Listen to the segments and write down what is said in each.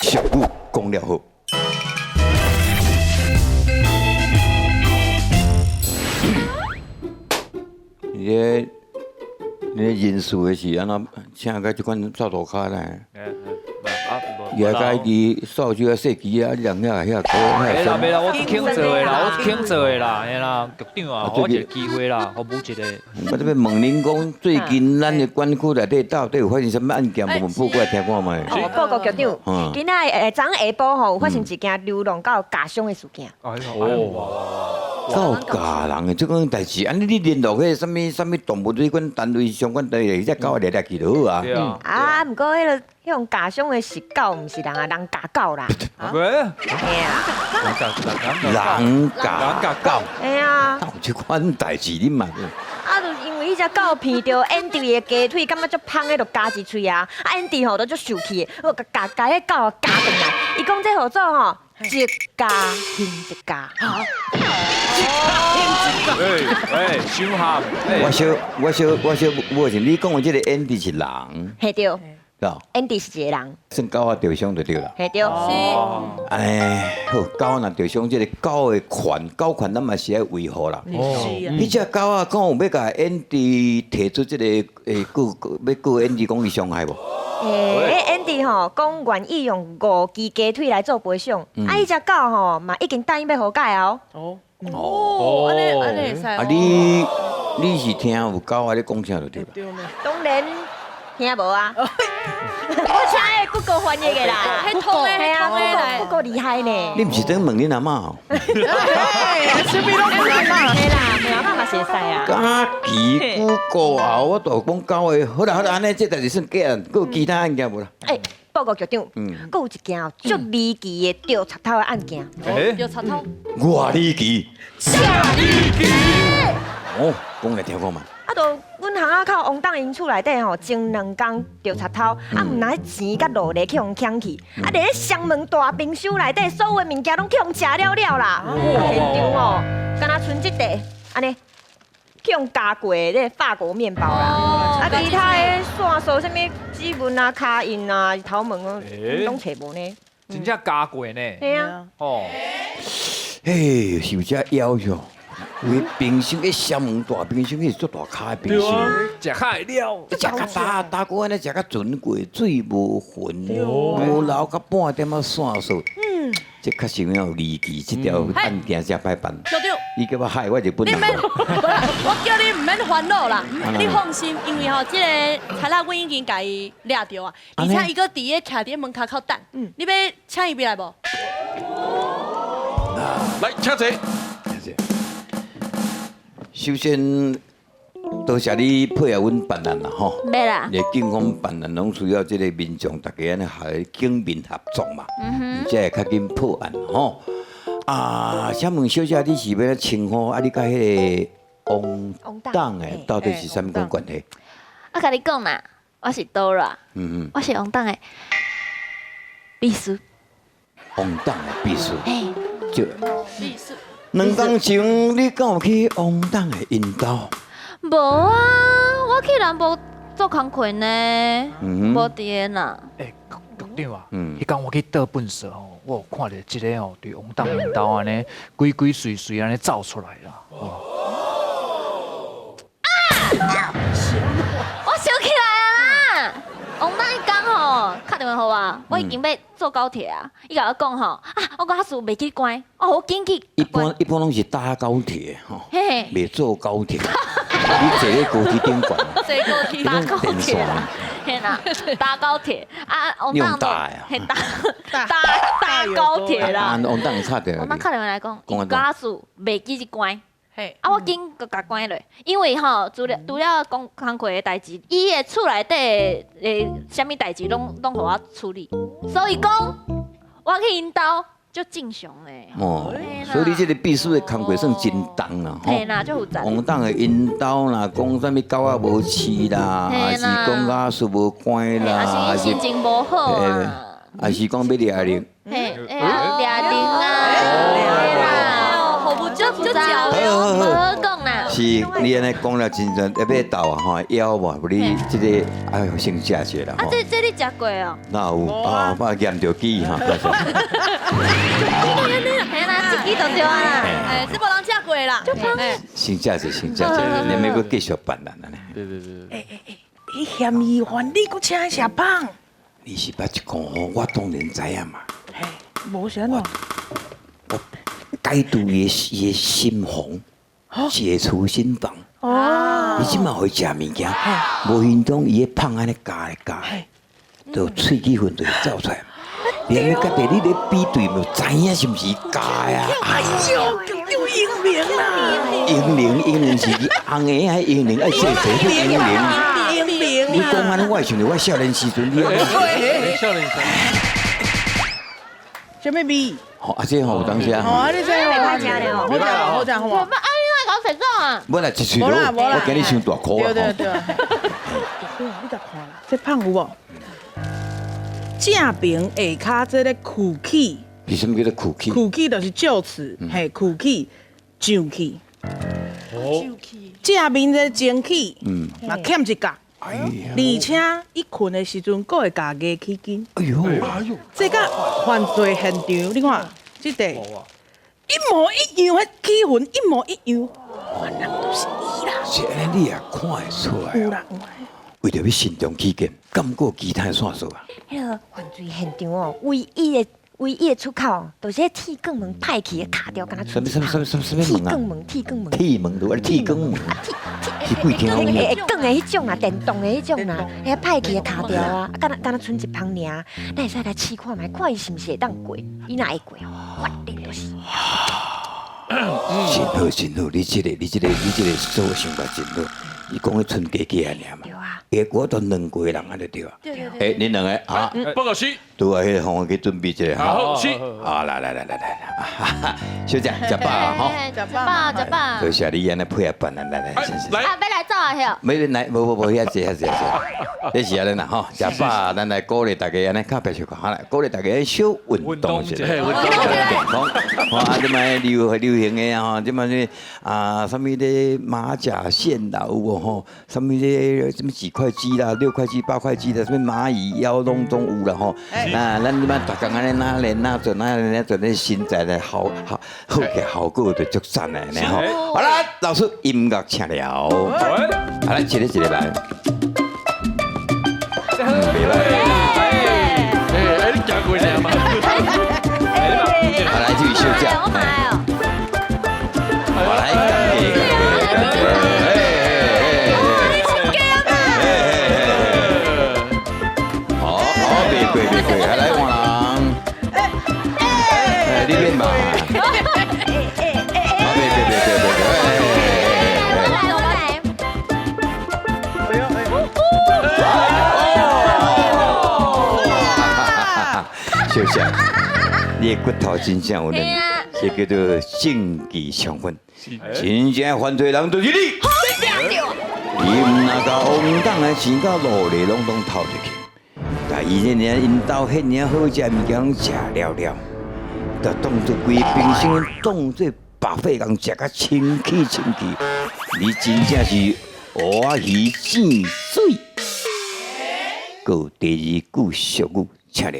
俗語講了好。你這你這人事的是按怎請甲這款掃塗跤咧？伊還甲伊掃帚啊、細機啊，你人遐遐高袂啦遐袂啦，我肯做的啦，我肯做的啦，嘿啦，局長啊，予我一個機會啦，予武一個。我這欲問恁講，最近咱的管區內底到底有發生啥物案件，無問報過來聽看覓。哦，報告局長，今仔昨昏下晡吼，有發生一件流浪狗咬傷的事件。哦，狗咬人的這款代誌，按呢你聯絡彼个啥物啥物動物旅館單位相關單位，隻狗掠掠去就好啊。對啊。啊，毋過彼个彼種咬傷的是狗，毋是人啊，人咬狗啦。喂。嘿啊。人咬狗。嘿啊。有這款代誌你嘛？啊，就因為彼隻狗鼻著 Andy 的雞腿，感覺足芳的，就咬一喙啊。啊，Andy 吼都足受氣的，我共共彼狗咬轉來。伊講這號做吼，一家還一家。哎哎，傷鹹。我小我小我小無是，你講的這個 Andy 是人。嘿對。Andy 是一個人。算狗仔著傷就對啦。嘿對。是。哎，好，狗若著傷，這個狗的權，狗權咱嘛是愛維護啦。是啊。彼隻狗仔敢有欲共 Andy 提出這個告，欲告 Andy 講伊傷害無？欸，Andy 吼講願意用5支雞腿來做賠償，啊，彼隻狗吼嘛已經答應欲和解啊。哦。哦，按呢按呢會使。啊，你你是聽有狗仔咧講啥就對啦。當然聽無啊。我請的 Google 翻譯的啦。彼通的，彼通的。 Google 厲害呢。你毋是等問恁阿嬤？啥物攏問阿嬤。嘿啦，問阿嬤嘛是會使啊。家己 Google 啊，我都講狗的，好啦好啦，按呢這代誌算假，閣有其他案件無啦？欸，報告局長，閣有一件足離奇的著賊偷的案件。著賊偷？偌離奇？遮離奇！哦，講來聽看覓。啊，就阮巷仔口王董𪜶厝內底吼，前兩工著賊偷，啊，毋但錢佮勞力去予搶去，啊，連雙門大冰箱內底所有的物件攏去予食了了啦。現場吼，敢若賰這塊，按呢去予咬過的這個法國麵包啦，啊，其他的線索啥物指紋啊、跤印啊、頭毛啊，攏揣無呢。真正咬過呢？嘿啊。哦。嘿，是有這夭壽。因為冰箱，彼雙門大冰箱，彼是足大跤的冰箱，食較會了，食較焦焦過按呢，食較船過，水無痕，無留到半點仔線索。這確實有影離奇，這條案件真歹辦。局長，你叫我害我就本你免，我叫你毋免煩惱啦，你放心，因為吼，這个賊仔阮已經共伊掠著啊，而且伊閣佇咧徛佇門跤口等，你欲請伊入來無？來，請坐。首先，多謝你配合阮辦案啦，吼。袂啦。你警方辦案攏需要這個民眾大家按呢合警民合作嘛，才會較緊破案吼。啊，請問小姐，你是欲按怎稱呼？啊，你佮彼個王董的到底是啥物款關係？我共你講啦，我是 Dora，我是王董的秘書。王董的秘書。嘿。就。秘書。兩工前，你敢有去王董的𪜶兜？無啊，我去南部做工課呢，無佇个啦。欸，局長啊，彼工我去倒糞埽吼，我有看著一个吼，佇王董𪜶兜按呢，鬼鬼祟祟按呢走出來啦。啊！我想起來啊啦，王董彼工吼，敲電話予我，我已經欲坐高鐵啊，伊共我講吼，啊，我假使袂記關，哦，我緊去。一般一般攏是搭高鐵吼，袂坐高鐵。你坐咧高鐵頂懸。坐高鐵，搭高鐵啦，嘿啦，搭高鐵啊，王董嘿搭搭搭高鐵啦。王董敲電話。王董敲電話來講，伊假使袂記得關。嘿，啊，我緊閣共關落，因為吼，除了除了講工課的代誌，伊的厝內底的啥物代誌攏予我處理，所以講我去𪜶兜足正常的。哦，所以你這個秘書的工課算真重啦，吼。嘿啦，足負責。王董的𪜶兜啦，講啥物狗仔無飼啦，還是講假使無關啦，還是心情無好啊，還是講欲掠人。嘿，掠人啊。好不就就講好好好講啦。是，你按呢講了真正欲鬥啊吼，枵無？無你這个愛先食者啦啊，這你食過哦？哪有啊？我驗著記哈。嘿啦，這支就對啊啦。哎，這無人食過啦。先食者，先食者，你欲閣繼續辦啦。對對對。欸欸欸，你嫌疑犯，你閣請伊食飯？你是捌一講吼，我當然知影嘛。嘿，無啥喏。我解除伊的心防，解除心防。哦。你這馬予伊食物件，無形中伊的胖按呢加來加，就喙齒痕就會走出來。你按呢家己你咧比對，就知影是毋是假呀？哎喲，叫英明啦！英明，英明是紅的還英明？愛說說英明。英明。你講按呢，我會想著我少年時陣，你。少年時。啥物味？吼，啊，這吼有當時啊。哦，啊，你這袂歹食咧吼。好食，好食好。啊，你哪會搞成這啊？無啦，一喙落，我驚你傷大箍啊。對對對。對啊，你共看啦，這胖有無？正爿下跤這个跍起。為什麼叫做跍起？跍起就是臼齒，嘿，跍起上去。哦。正面這前起，嘛欠一角。而且伊睏的時陣，閣會咬牙齒筋。哎喲，哎喲，這佮犯罪現場，你看，這塊一模一樣，彼齒痕一模一樣，原來就是伊啦。是按呢，你也看會出來。有啦有啦。為著欲慎重起見，敢閣有其他的線索啊？彼个犯罪現場哦，唯一的出口，就是彼鐵捲門歹去的卡掉，敢若啥物啥物啥物啥物啥物門啊？鐵捲門，鐵捲門。鐵門對，鐵捲門。是鬼聽有會捲的彼種啦，電動的彼種啦，彼歹去的卡條啊，敢若賰一芳爾，咱會使來試看覓，看伊是毋是會當過，伊若會過，法定就是。真好真好，你這个做想法真好。伊講彼賰假假爾嘛。對啊。結果都兩個人按呢對啊。對對對。欸，恁兩個啊？報告師。拄啊，彼个方去準備一下。好，是。好，來來來來來，小姐，食飽啊吼。食飽，食飽。多謝你按呢配合辦啊，來來，來。啊，欲來走啊，遐。沒來，無無無，遐濟遐濟遐濟。這是按呢啦吼，食飽，咱來鼓勵大家按呢較白相看，好啦，鼓勵大家小運動一下，健康。吼啊，這擺流流行的吼，這擺這啊，啥物咧馬甲線啦有無吼？啥物咧什麼幾塊肌啦、六塊肌、八塊肌的，啥物螞蟻腰攏總有啦吼。那咱這擺逐工按呢哪練哪做哪練哪做，咧身材咧好好好嘅效果就足讚的呢吼。好啦，老師音樂請了。好來，一個一個來。袂歹。哎，你行過爾嘛？好來，這位小姐。好來，感謝感謝感謝。好，好，別過別過，來換人。哎，你免吧。好，別別別別別別。我來我來。小姐，你的骨頭真正有練，這叫做證據充分。真正犯罪人就是你。伊毋若共王黨的錢佮勞力攏總偷入去，但伊這爾𪜶兜彼爾好食的物件攏食了了，就當作規冰箱當做白費共食甲清氣清氣，你真正是芋仔魚見水。閣有第二句俗語，請了，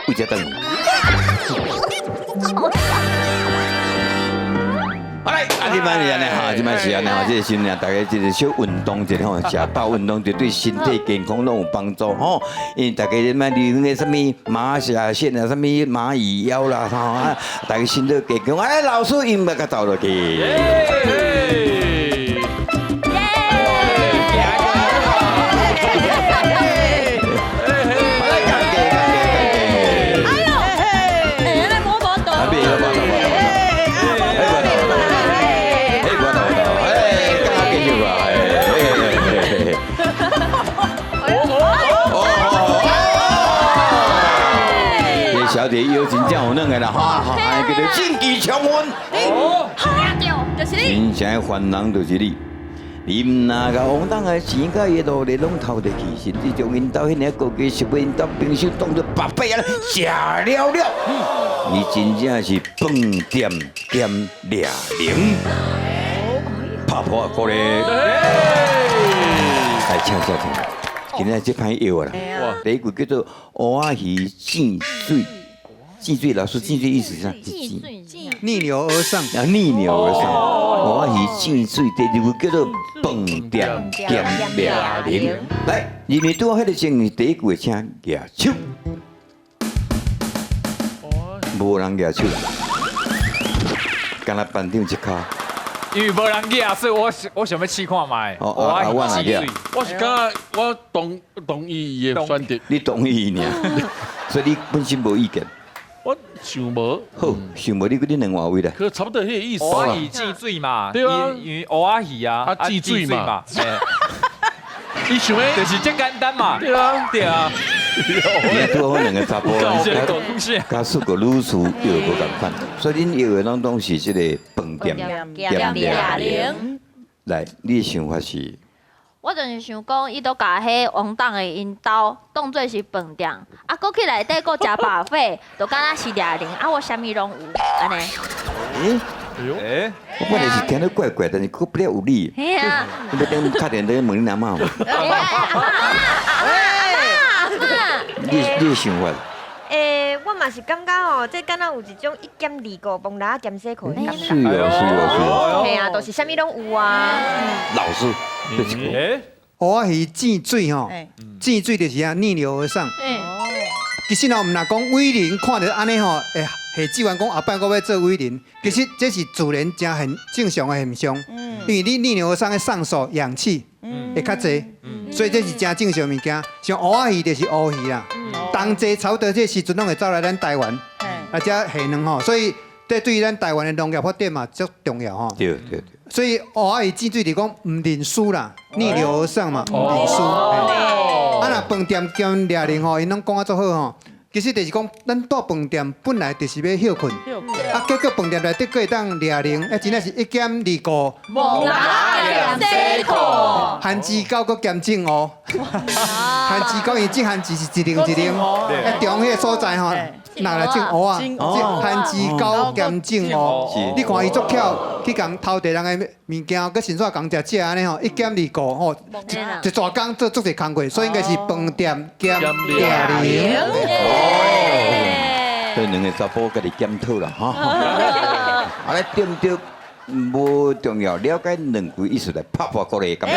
為這等。好來，啊，這擺是按呢哈，這擺是按呢哈，這個時陣啊，大家這個小運動一下吼，食飽運動就對身體健康攏有幫助吼。因為大家這擺流行的啥物馬甲線啊，啥物螞蟻腰啦，吼啊，大家身體健康。哎，老師音樂共奏落去。小姐腰真正有軟的啦，哈，叫做證據充分。哦，就是你。真正犯人就是你，你毋若共王黨的錢佮伊的勞力攏偷入去，甚至將𪜶兜彼爾高級食物，𪜶兜冰箱當作白費啊，食了了。你真正是飯店兼掠龍。拍破鼓勵。來，請請請，今仔這歹藥啦。第一句叫做芋仔魚進水，進水老師，進水意思是啥？逆流而上。啊，逆流而上。芋仔魚進水，第二句叫做飯店兼掠龍。來，認為拄好彼個正是第一句的，請舉手。無人舉手，敢若班長一跤。因為無人舉，所以我想欲試看覓。哦啊，我若舉，我是感覺我同意伊的選擇。你同意爾，所以你本身無意見。我想無。好，想無你恁兩換位啦。可差不多彼個意思。芋仔魚進水嘛，對啊，因為芋仔魚啊，啊進水嘛。你想欲就是這簡單嘛。對啊，對啊。你拄好兩個查埔，佮四個女士藥無仝款，所以恁藥的攏總是這個飯店兼掠龍。來，你的想法是？我就是想講，伊都共彼王董的𪜶兜當做是飯店，啊，閣去內底閣食 buffet，就敢若是掠龍，啊，我啥物攏有，按呢。欸？欸？我本來是聽得怪怪，但是閣不了有理。嘿啊！你欲等敲電話問恁阿嬤無？阿嬤阿嬤阿嬤。你的想法？欸，我嘛是感覺吼，這敢若有一種一兼二顧，摸蜊仔兼洗褲的感覺。是哦，是哦，是哦。嘿啊，就是啥物攏有啊。老師，這一句。芋仔魚進水吼，進水就是啊逆流而上。其實哦，毋若講偉人看著按呢吼，會下志願講後擺我欲做偉人，其實這是自然誠現正常的現象。因為你逆流而上的上溯氧氣會較濟，所以這是誠正常物件。像芋仔魚就是烏魚啦，冬季差不多這個時陣攏會走來咱台灣，啊，遮下卵吼，所以這對於咱台灣的農業發展嘛足重要吼。對對對。所以芋仔魚進水就講毋認輸啦，逆流而上嘛，毋認輸。啊，若飯店兼掠龍吼，𪜶攏講啊足好吼。其實就是講，咱蹛飯店本來就是欲歇睏，啊，結果飯店內底閣會當掠龍，啊，真正是一兼二顧，摸蜊仔兼洗褲，番薯溝閣兼種芋，番薯溝因種番薯是一零一零，啊，中彼個所在吼，拿來種芋仔，番薯溝兼種芋，你看伊足巧，去共偷綴人的物件，閣順紲共食食按呢吼，一兼二顧吼，一大工做足濟工課，所以應該是飯店兼掠龍。這兩個查埔家己檢討啦，哈。啊，來對毋對？無重要，了解兩句意思來拍破鼓勵，感謝。